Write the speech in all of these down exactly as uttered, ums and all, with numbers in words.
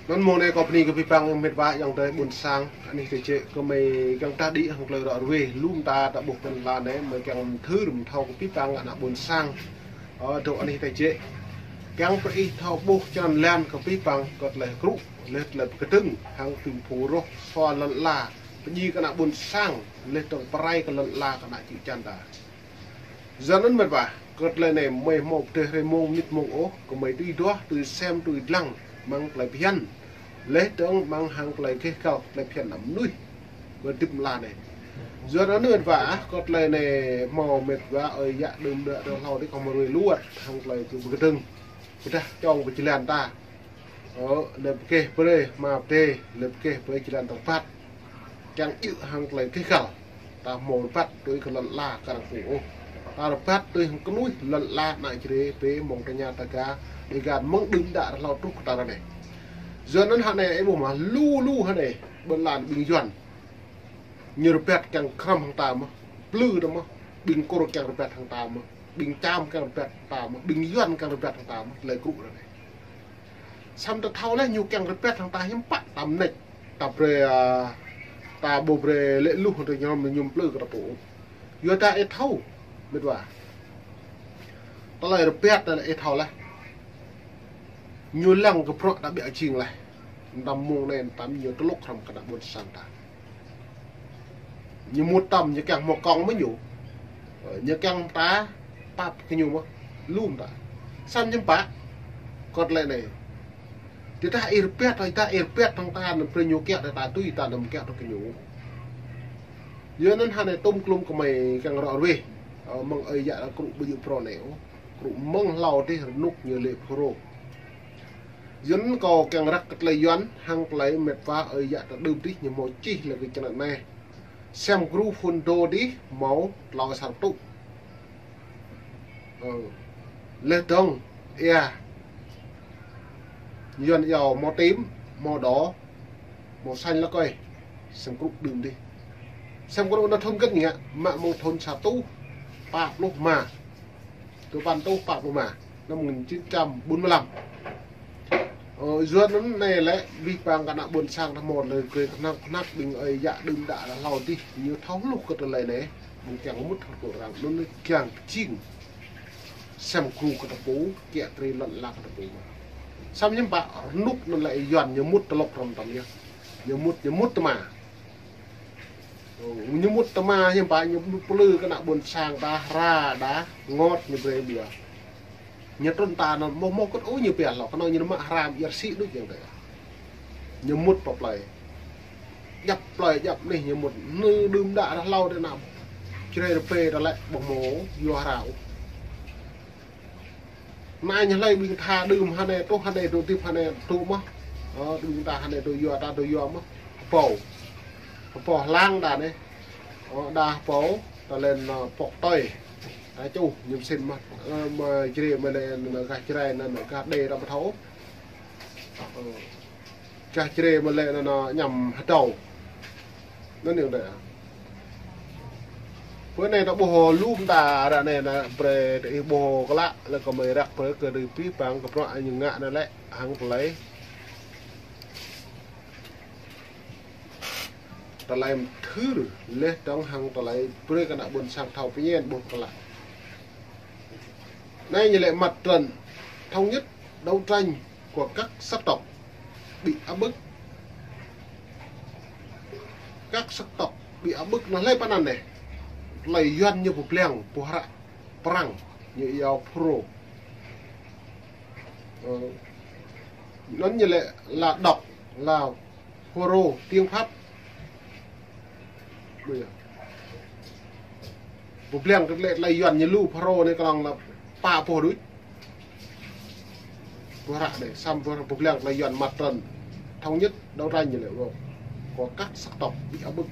Anŭn mơ̆ng anai kâo bơni kơ abih bang met wa ayŏng adơi ƀôn sang, anih tơčĕ kơ mơi kiăng tah đĭ hăng tơlơi ră ruai, lŏm ta ta ƀuh ƀơi lŏn anai, mơi kiăng thâo rĭm thâo kơ abih bang ană ƀôn sang. Ơ, dŏ anih tơčĕ. Kiăng pơih thâo ƀuh črăn lan kơ abih bang kơ tơlơi hơkrŭ, laih tơlơi pơkơdơ̆ng, hăng tơlơi pơrŏh, sua lŏn ala, pơdjai kơ ană ƀôn sang, laih dơ̆ng pơrai kơ lŏn ala kơ ană čư̆ čan ta. Yua anŭn met wa, kơ tơlơi anai mơi hmâo pơdơi hrơi mông mơnit mông ôh, kơ mơi tui duah, tui sem, tui lăng, mơ̆ng tơlơi phiăn. Laih dơ̆ng mơ̆ng hăng tơlơi keh kăl, tơlơi phiăn ană mơnuih. Ƀơi tơlơi lŏn anai. Yua anŭn met wa, kơ tơlơi anai hmâo met wa, ơi yă đưm đă rơhlâo adih kâo mă ruai luăt, hăng tơlơi pơkơdơ̆ng. Pơdah čong pơjơlan ta. Ơ, lĕ pơkeh brơi, mă pơdơi, lĕ pơkeh brơi jơlan tơpăt. Kiăng djơ̆ hăng tơlơi keh kăl. Ta hmâo rơbat tui kơ lŏn ala kơ arăng pô ôh. Ta rơbat tui hăng kơnuih lŏn ala ană Jrai pơ mơ̆ng tơña ta ka, Dega mơ̆ng đưm đă rơhlâo truh kơ tơlơi anai. Yua anŭn hơnai ih ƀuh mơ̆, lu lu hơnai, ƀơi lŏn ƀing Yuan. Ñu rơbat kiăng krăm hăng ta mơ̆, plư ta mơ̆, ƀing Kur kiăng rơbat hăng ta mơ̆, ƀing Čam kiăng rơbat hăng ta mơ̆, ƀing Yuan kiăng rơbat hăng ta mơ̆, tơlơi hơkrŭ anai. Samơ̆ ta thâo laih ñu kiăng rơbat hăng ta hiư̆m pă ta mơneč. Ta brơi, a, ta ƀu brơi lĕ luh hăng tơlơi ñu plư kơ ta pô. Yua ta ih thâo, met wa. Tơlơi rơbat ta lĕ ih thâo laih. Ñu lăng kơ bruă ta ƀiă jing laih. Tơdang mơ̆ng anai tơdang ñu tơlŭk hrŏm kơ ană ƀôn sang ta. Ñu mŭt tơm, ñu kiăng hmâo kông mơ̆ ñu. Ơ, ñu kiăng ta pap kơ ñu mơ̆. Lŏm ta. Samơ̆ hiư̆m pă. Kơ tơlơi anai. Tơdah ih rơbat, tơdah ih rơbat hăng ta, anăm brơi ñu kiăng ta tui, ta anăm kiăng kơ ñu. Yua anŭn hơnai tơm klŭm kơ mơi kiăng ră ruai. Ơ, mơ̆ng ơi yă hơkrŭ ƀu djơ̆ phrâo anai ôh. Hơkrŭ mơ̆ng hlâo adih rơnŭk ñu lĕ Phrô. Yua anŭn kâo kiăng răk kơ tơlơi Yuan, hăng tơlơi met wa ơi yă ta đưm adih ñu hmâo čih lĕ kơ črăn anai. Sem gru phun dô adih hmâo tlâo asar tŭ. Ơ. Laih dơ̆ng, ia. Yuan iâu hmâo tim, hmâo đỏ, hmâo xanh lá cây. Sem gru đưm adih. Sem gru anŭn thun kơ̆t ngă, mă mơ̆ng thun sa rơtuh pă pluh rơma. Tơpăn rơtuh pă pluh rơma, năm một nghìn chín trăm bốn mươi lăm. Ơ, yua anŭn anai lĕ, abih bang kơ ană ƀôn sang ta hmâo tơlơi kơ kơnăk kơnăk ƀing ơi yă đưm đă rơhlâo adih, ñu thâo hluh kơ tơlơi anai, ƀing kiăng mŭt hơkrŭ arăng, anŭn kiăng pơjing. Sem gru kơ ta pô, kiăng tơlơi lŏn ala kơ ta pô. Samơ̆ hiư̆m pă, rơnŭk anŭn lĕ Yuan ñu mŭt tơlŭk hrŏm tơm yơh. Ñu mŭt, ñu mŭt tơma. Ơ, ñu mŭt tơma hiư̆m pă ñu plư kơ ană ƀôn sang ta hra đa ngot ñu brơi ƀiă. Ñu trŭn ta anŭn mơ̆ mơ̆ kŭt ôh ñu pia hlâo, kơnơ̆ng ñu mă hra mơyar sĭ đôč yang tơi. Ñu mŭt pơ plơi. Djăp plơi, djăp anih ñu mŭt. Ñu đưm đă rơhlâo adih ană Jrai rơpê ta lĕ ƀu hmâo yua hra ôh. Anai ñu hlơi ƀing ta đưm hơnai truh, hơnai truh, tip hơnai truh mơ̆. Ơ, ƀing ta hơnai truh yua, ta truh yua mơ̆. Hơpô. Hơpô hlang đa anai. Ơ, đa hơpô, ta lĕ, ơ, pŏk tơi. Ta čuh, ñu mơsĭn mơ̆. Ơ, mơ̆ Jrai, mơ̆ lĕ, ơ, gah Jrai, ơ, gah đê ta ƀu thâo. Ơ. Gah Jrai mơ̆ lĕ anŭn, anŭn ñăm hơdâo. Anŭn yơh đơi. Bơ anai ta ƀuh lŏm ta ră anai anŭn brơi ta ih ƀuh klă lĕ kơ mơi răk brơi kơ abih bang kơ bruă ñu ngă anŭn lĕ hăng tơlơi. Tơlơi mơthưr laih dơ̆ng hăng tơlơi brơi kơ ană ƀôn sang thâo pơñen ƀuh klă. Anai ñu lĕ mặt trận thống nhất đấu tranh của các sắc tộc bị áp bức. Các sắc tộc bị áp bức anŭn hlơi pơanăn anai. Tơlơi Yuan ñu pơblang, pơhră prăng, ñu iâu Phrô. Ơ, anŭn ñu lĕ là đọc là Phrô tiếng Pháp. Ƀu yơh. Pơblang kơ tơlơi, tơlơi Yuan ñu lu Phrô anai kơnơ̆ng lĕ pă boh đôč. Pơhră đơi, samơ̆ pơblang tơlơi Yuan mặt trận thống nhất đấu tranh ñu lĕ, của các sắc tộc bị áp bức.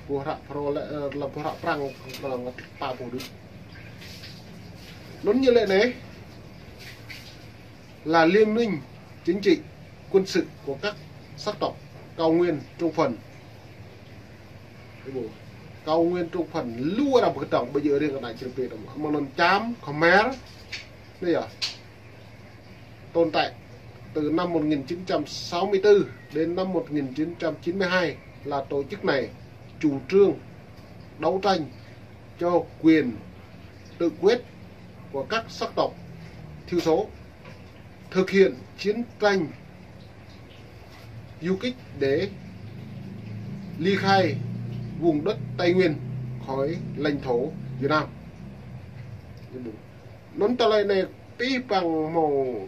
Pơhră Phrô lĕ, ơ, lĕ pơhră prăng kơnơ̆ng lĕ pă boh đôč. Anŭn ñu lĕ anai. Là liên minh chính trị, quân sự của các sắc tộc Cao Nguyên, Trung Phần. Ơ, Cao Nguyên, Trung Phần, lu arăng pơkơdơ̆ng, ƀu djơ̆ riêng kơ ană Jrai pê tơm. Mơ̆ng anŭn Cham, Khmer, anai yơh. Tồn tại. Từ năm một nghìn chín trăm sáu mươi tư đến năm một nghìn chín trăm chín mươi hai là tổ chức này chủ trương đấu tranh cho quyền tự quyết của các sắc tộc thiểu số, thực hiện chiến tranh du kích để ly khai vùng đất Tây Nguyên khỏi lãnh thổ Việt Nam. Anŭn tơlơi anai pih păng mơ̆ng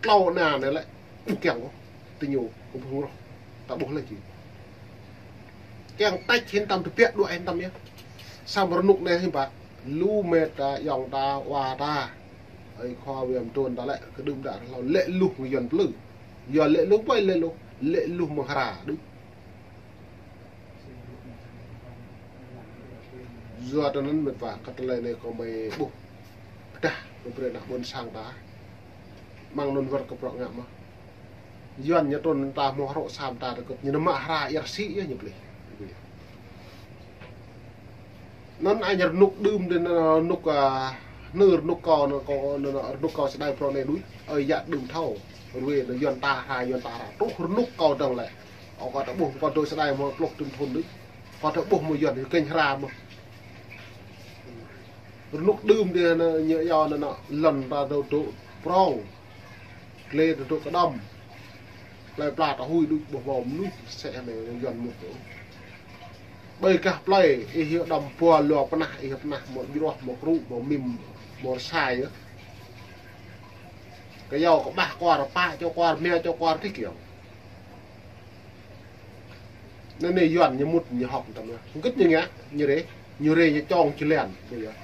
tlâo ană anai lĕ ƀu kiăng ôh, tơ ñu kơ phung roh, ta ƀuh lĕ či. Kiăng tač hin tăm tơbiă đuaĭ hin tăm yơh. Samơ̆ rơnŭk anai hin pă, lu met ta, ayŏng ta, wa ta, ơi khua wem tuan ta lĕ, kơđưm đă hlâo lĕ luh mơ̆ng Yuan plư. Yua lĕ luh ƀai lĕ luh, lĕ luh mơ̆ng hra đôč. Yua tơ anŭn met wa kơ tơlơi anai kơ mơi ƀuh pơdah kơ brơi ană ƀôn sang ta. Mơ̆ng anŭn wơr kơ prŏ ngă mơ̆. Yuan ñu trŭn ta hmâo hrŏ sam ta tơkŭt ñu nao mă hra ia rơsĭ yơh ñu plih. Anŭn añ rơnŭk đưm dih rơnŭk, a, nư rơnŭk kâo anŭn kâo anŭn rơnŭk kâo sơdai prŏ anai đôč. Ơi yă đưm thâo. Ruai anŭn Yuan ta hra Yuan ta hra. Truh rơnŭk kâo dơ̆ng lĕ. Ơ, kâo ta ƀuh, kâo dŏ sơdai hmâo pluh tơm thŭn đôč. Kâo ta ƀuh mơ̆ Yuan kơ hra mơ̆. Rơnŭk đưm dih anŭn ñu yua anŭn lŏn ta dŏ dŏ prŏng. Glai dŏ dŏ kơđŏm. Plơi pla ta hui đôč ƀuh ƀâo mơnuih sĕ anai Yuan mŭt dŏ. Ƀơi gah plơi, ih hyu đăm pua lua pơnah, ih pơnah hmâo jruah, hmâo krŭ, hmâo mim, hmâo rơsai yơh. Kơyâo kơƀah kuar pă, čô kuar mia, čô kuar tih kiăng. Anŭn anai Yuan ñu mŭt ñu hŏk tăm yơh. Hơget ñu ngă, ñu rê, ñu rê ñu čong čơlen, ƀu yơh.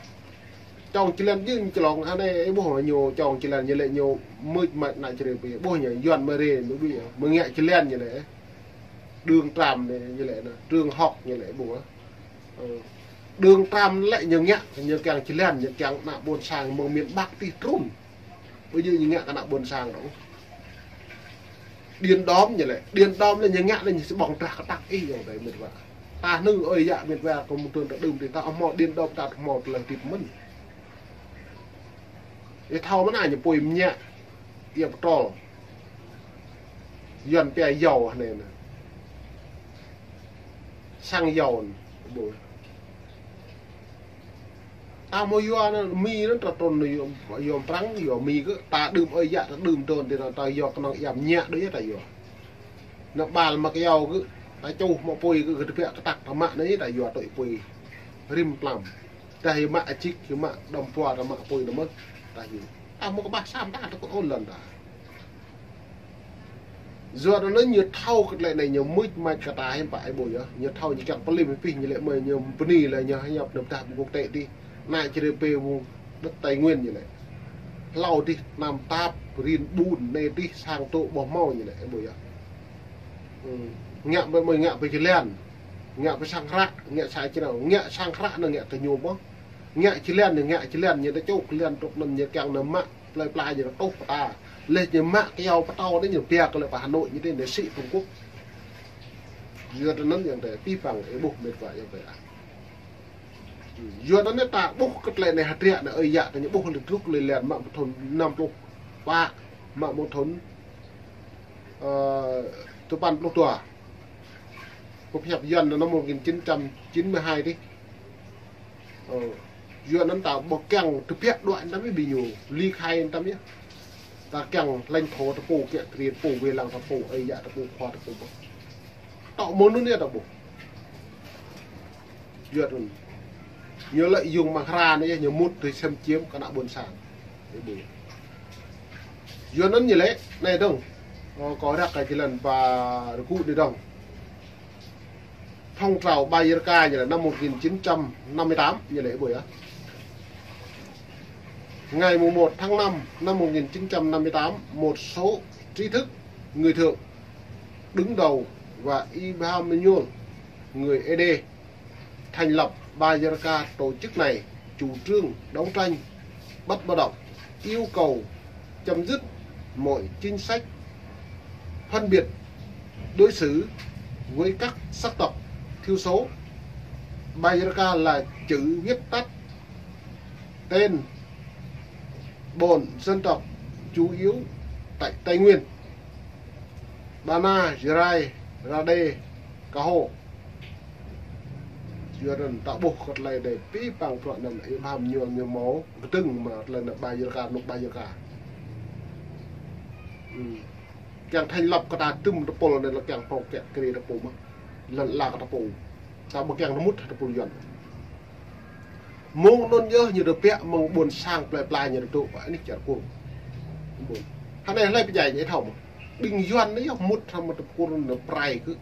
Čong čơlen jing čơlŏng, anai ih ƀuh ñu čong čơlen ñu lĕ ñu mưč mač ană čơrê ƀu yơh. Ƀuh ñu Yuan mơ̆ rê, mơ̆ ƀu yơh. Mơ̆ ngă čơlen ñu lĕ. Đường tràm anai ñu lĕ anŭn, trường học ñu lĕ ƀuh. Ơ. Đường tràm lĕ ñu ngă, ñu kiăng čơlen, ñu kiăng ană ƀôn sang mơ̆ng miền Bắc tih trŭn. Ƀu djơ̆ ñu ngă kơ ană ƀôn sang dŏ. Điện đóm ñu lĕ, điện đóm lĕ ñu ngă lĕ ñu sĭ ƀơ̆ng trah kơtăk ih ayŏng adơi met wa. Ta hnư ơi yă met wa kơ mơ̆ng tuan ta đưm dih ta hmâo điện đóm ta hmâo tơlơi hơdip mơ̆n. Ih thâo mơ̆n ñu apui mơñă, ia pơtrol. Yuan pia dầu anai nă. Xăng dầu anŭn, ƀuh. Ta hmâo yua anŭn, Mi anŭn ta trŭn anŭn yua, yua prăng, yua Mi kơ, ta đưm ơi yă, ta đưm trŭn dih anŭn, ta yua kơnơ̆ng ia mơñă đôč yơh ta yua. Anŭn ƀal mă kơyâo kơ, ta čuh mă apui kơ, kơ tơbiă kơtăk ta mă anai ta yua tui apui. Rĭm plam. Ta hyu mă ajik, hyu mă đăm pua, ta mă apui anŭn mơ̆n. Ta hyu. Ta hmâo kơƀah sam ta, ta kơ ôn lŏn ta. Yua anŭn ñu thâo kơ tơlơi anai ñu mưč mač kơ ta hiư̆m pă ih ƀuh yơh. Ñu thâo ñu kiăng pơlim pih ñu lĕ mơi ñu bơni lĕ ñu hiăp nơ̆p dah ƀu kŭk tĕ dih. Ană čơrê pê wung đất Tây Nguyên ñu lĕ. Hlâo dih tơnăm tap, rin ƀun, anai dih sang tŏ ƀu hmâo ñu lĕ ih ƀuh yơh. Ư. Ngă ƀơi mơi ngă ƀơi čơlen. Ngă ƀơi sang hră, ngă sa čơnao, ngă sang hră anŭn ngă kơ ñu ƀơ̆ng. Ngă čơlen, ngă čơlen ñu ta čŏk čơlen tŏk anŭn ñu kiăng nao mă. Plơi pla ñu rơtuh pơta. Leh ñu mă kơyâo pơtâo anai ñu pia kơ lĕ pơ Hà Nội ñu dih ñu sĭ Trung Quốc. Yua tơ anŭn ayŏng adơi pih păng ih ƀuh met wa ayŏng adơi ah. Yua tơ anŭn ta ƀuh kơ tơlơi anai hơdră anai ơi yă ta ñu ƀuh lĕ truh lĕ len mă mơ̆ng thŭn năm pluh pă, mă mơ̆ng thŭn, ơ, tơpăn pluh dua. Kơ pơhiăp Yuan anŭn năm một nghìn chín trăm chín mươi hai dih. Ơ, yua anŭn ta ƀu kiăng tơbiă đuaĭ tăm ih ƀing ñu, ly khai tăm ih. Ta kiăng lãnh thổ ta pô kiăng kriê ta pô wai lăng ta pô, ơi yă ta pô, khua ta pô ƀơ̆ng. Tŏ mơ̆ng anŭn yơh ta ƀuh. Yua anŭn. Ñu lĕ yŭng mă hra anai yơh, ñu mŭt tui sem čiêm kơ ană ƀôn sang. Ih ƀuh. Yua anŭn ñu lĕ, anai dơ̆ng. Ơ, kâo răk kơ jơlan pă rơgŭ anai dơ̆ng. Phong trào Ba Yerka ñu lĕ năm một nghìn chín trăm năm mươi tám ñu lĕ ih ƀuh yơh. Ngày mùng một tháng năm năm một nghìn chín trăm năm mươi tám, một số trí thức, người Thượng, đứng đầu và Y Bham Manuel, người Ê Đê, thành lập Ba Yerka. Tổ chức này chủ trương đấu tranh bất bạo động, yêu cầu chấm dứt mọi chính sách phân biệt đối xử với các sắc tộc thiểu số. Ba Yerka là chữ viết tắt tên bọn dân tộc chủ yếu tại Tây Nguyên. Bana, Jrai, Rade, Kaho. Yua anŭn ta ƀuh kơ tơlơi đe pĭ păng prŏ anŭn, ih ƀam ñuôl ñu mâo kơdơ̆ng mă tơlơi anŭn ƀai yơr ka, nuk ƀai yơr ka. Hmm. Kiăng thañ lăp kơ ta tŭm tơpul anai lĕ kiăng pô kiăng kri tơpul mă. Lŏn ala kơ tơpul. Ta ƀu kiăng tơmŭt tơpul Yuan. Mơ̆ng anŭn yơh ñu tơbiă mơ̆ng ƀôn sang plơi pla ñu tơdŏ pơ anih čar kông. Ƀôn. Hơnai hlơi pơdjai ñu thâo mơ̆. Ƀing Yuan anai yơh mŭt hăng mơ̆ tơpul anŭn prai kơ.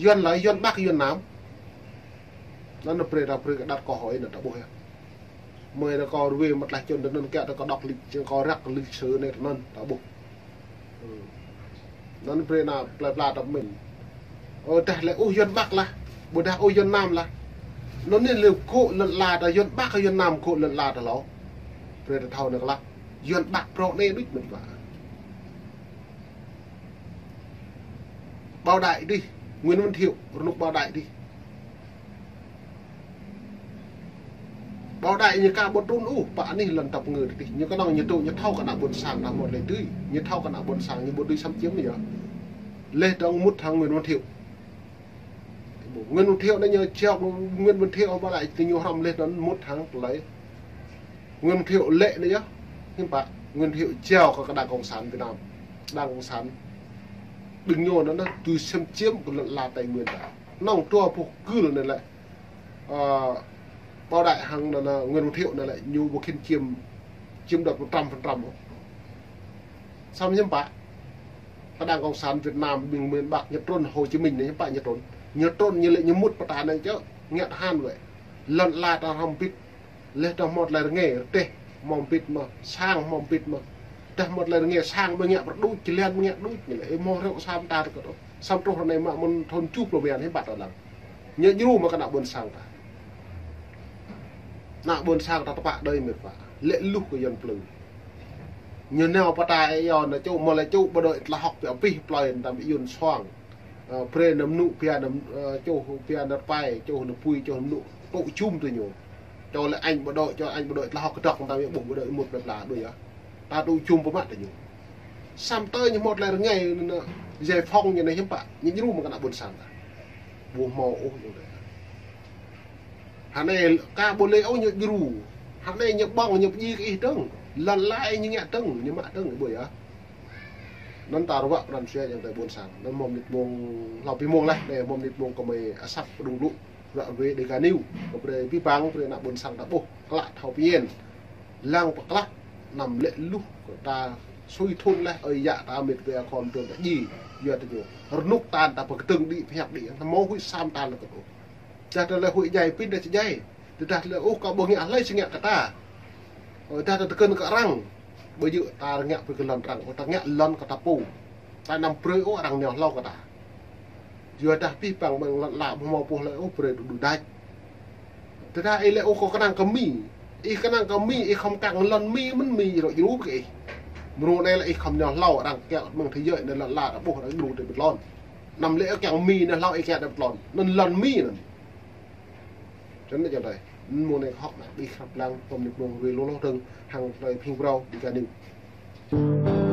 Yuan lĕ Yuan Bắc Yuan Nam. Anŭn anŭn brơi ta brơi kơ đăt kơ hơi anŭn ta ƀuh yơh. Mơi anŭn kơ ruai mơ̆ tlaih čun tơ anŭn kiăng ta kơ đŏk lịch, čun kơ răk lịch sử anai tơ anŭn ta ƀuh. Hmm. Anŭn brơi anŭn plơi pla ta pơmĭn. Ơ, dah lĕ ôh Yuan Bắc lah. Ƀu dah ôh Yuan Nam lah. Anŭn anai lĕ gŏ lŏn ala ta Yuan Bắc Yuan Nam gŏ lŏn ala ta hlâo. Brơi ta thâo anŭn kơ lah. Yuan Bắc prŏ anai đôč mĕt wa. Bảo Đại dih, Nguyễn Văn Thiệu, rơnŭk Bảo Đại dih. Bảo Đại ñu ka ƀu trŭn ôh, pơ anih lŏn tăp ngơ dih. Ñu kơnơ̆ng ñu tŭ, ñu thâo kơ ană ƀôn sang ta mơ̆ lĕ tui. Ñu thâo kơ ană ƀôn sang, ñu ƀu tui xâm chiếm ñu. Leh dong mŭt hăng Nguyễn Văn Thiệu. Nguyễn Văn Thiệu anai ñu jao, Nguyễn Văn Thiệu Bảo Đại tơ ñu hrŏm leh anŭn mŭt hăng tơlơi. Nguyễn Văn Thiệu lĕ anai yơh, hiư̆m pă, Nguyễn Văn Thiệu jao kơ, kơ Đảng Cộng sản Việt Nam. Đảng Cộng sản. Ƀing ñu anŭn anŭn, tui xâm chiếm kơ lŏn ala Tây Nguyên ta. Nŏng tua pô kưl anai lĕ. Ơ, Bảo Đại hăng anŭn anŭn, Nguyễn Văn Thiệu anai lĕ, ñu ƀu khĭn chiếm, chiếm đoạt một trăm phần trăm. Samơ̆ hiư̆m pă. Kơ Đảng Cộng sản Việt Nam ƀing miền Bắc ñu trŭn Hồ Chí Minh anai hiư̆m pă ñu trŭn. Ñu trŭn ñu lĕ ñu mŭt pơ ta anai čơ, ngă tơhan wơ̆t. Lŏn ala ta hrŏm pĭt. Leh ta hmâo tơlơi rơngai, rơdêh hmâo pĭt mơ̆, sang hmâo pĭt mơ̆. Dah hmâo tơlơi rơngai sang ƀu ngă pơrơđuč, jơlan ƀu ngă đuč, ñu lĕ, ih hmâo rơ̆k sam ta tơ kơ tŏ. Sam truh ră anai mă mơ̆n thun tơjuh pluh bơyan hiư̆m pă ta lăng. Ñu djru mă kơ ană ƀôn sang ta. Ană ƀôn sang ta tơpă đơi mĕt wa. Lĕ luh kơ Yuan plư. Ñu nao pơ ta ih yua anŭn čô, mơ̆ lĕ čô ƀu đuaĭ tơlơi hơ̆k pioh pih plơi ta ƀu Yuan soang. Ơ, brơi anŭn mơnŭ pia anŭn, ơ, čô pia anŭn rơpai, čô anŭn pui, čô anŭn mơnŭ. Tŭ jum tơ ñu. Čô lĕ añ ƀu đuaĭ, čô añ ƀu đuaĭ tơlơi hơ̆k kơdŏk ta ƀu ƀuh ƀu đuaĭ mŭt plơi pla đuaĭ yơh. Ta tŭ jum pơmă tơ ñu. Sam tơ ñu hmâo tơlơi rơngai anŭn, giải phóng ñu anai hiư̆m pă, ñu djru mă kơ ană ƀôn sang ta. Ƀu hmâo ôh ñu anai. Hơnai ka ƀu lĕ ôh ñu djru. Hơnai ñu ƀơ̆ng ñu pơdjai kơ ih dơ̆ng. Lŏn ala ih ñu ngă dơ̆ng, ñu mă dơ̆ng ƀu yơh. Anŭn ta ruă pran jua ayŏng adơi ƀôn sang. Anŭn mơ̆ng mơnit mông, hlâo pih mông leh, anai mơ̆ng mơnit mông kơmơi asăp pơdŭng lu. Ruă ruai Dega News. Kơ brơi pĭ păng, brơi ană ƀôn sang ta ƀuh. Klă thâo pơmĭn. Lăng pơklă, anăm lĕ luh, kơ ta sui thun leh, ơi yă ta mĕt wa khŏm trun ta djai. Yua tơ ñu. Rơnŭk ta ta pơkơdơ̆ng đĭ, pơhiăp đĭ. Anăm mơ̆ huĭ sam ta lĕ kơ ôh. Dah tơlơi huĭ djai, pĭt dah či djai. Tơdah lĕ ôh kơ ƀu ngă hlơi či ngă kơ ta. Ơ, dah ta tơkơ̆n kơ arăng. Ƀu djơ̆ ta ngă brơi kơ lŏn arăng, ôh ta ngă lŏn kơ ta pô. Ta anăm brơi ôh arăng nao hlâo kơ ta. Yua dah pĭ păng ƀing lŏn ala ƀu hmâo pô hlơi ôh brơi đu đu đač. Tơdah ih lĕ ôh kơ kơnang kơ Mi. Ih kơnang kơ Mi, ih khŏm kăng lŏn Mi mơ̆n Mi rŏ djru kơ ih. Mrô anai lĕ ih khŏm nao hlâo arăng kiăng mơ̆ng thế giới anai lŏn ala ta ƀuh arăng djru tơ ƀơi lŏn. Anăm lĕ ôh kiăng Mi nao hlâo ih kiăng tơ ƀơi lŏn. Anŭn lŏn Mi anŭn. Čơnă čơnă. Mơ̆ng anai kơ hŏk mă ƀing khăp lăng, pơm nip mơ̆ng ruai lu lu dơ̆ng, hăng tơlơi phing brâo, Dega News.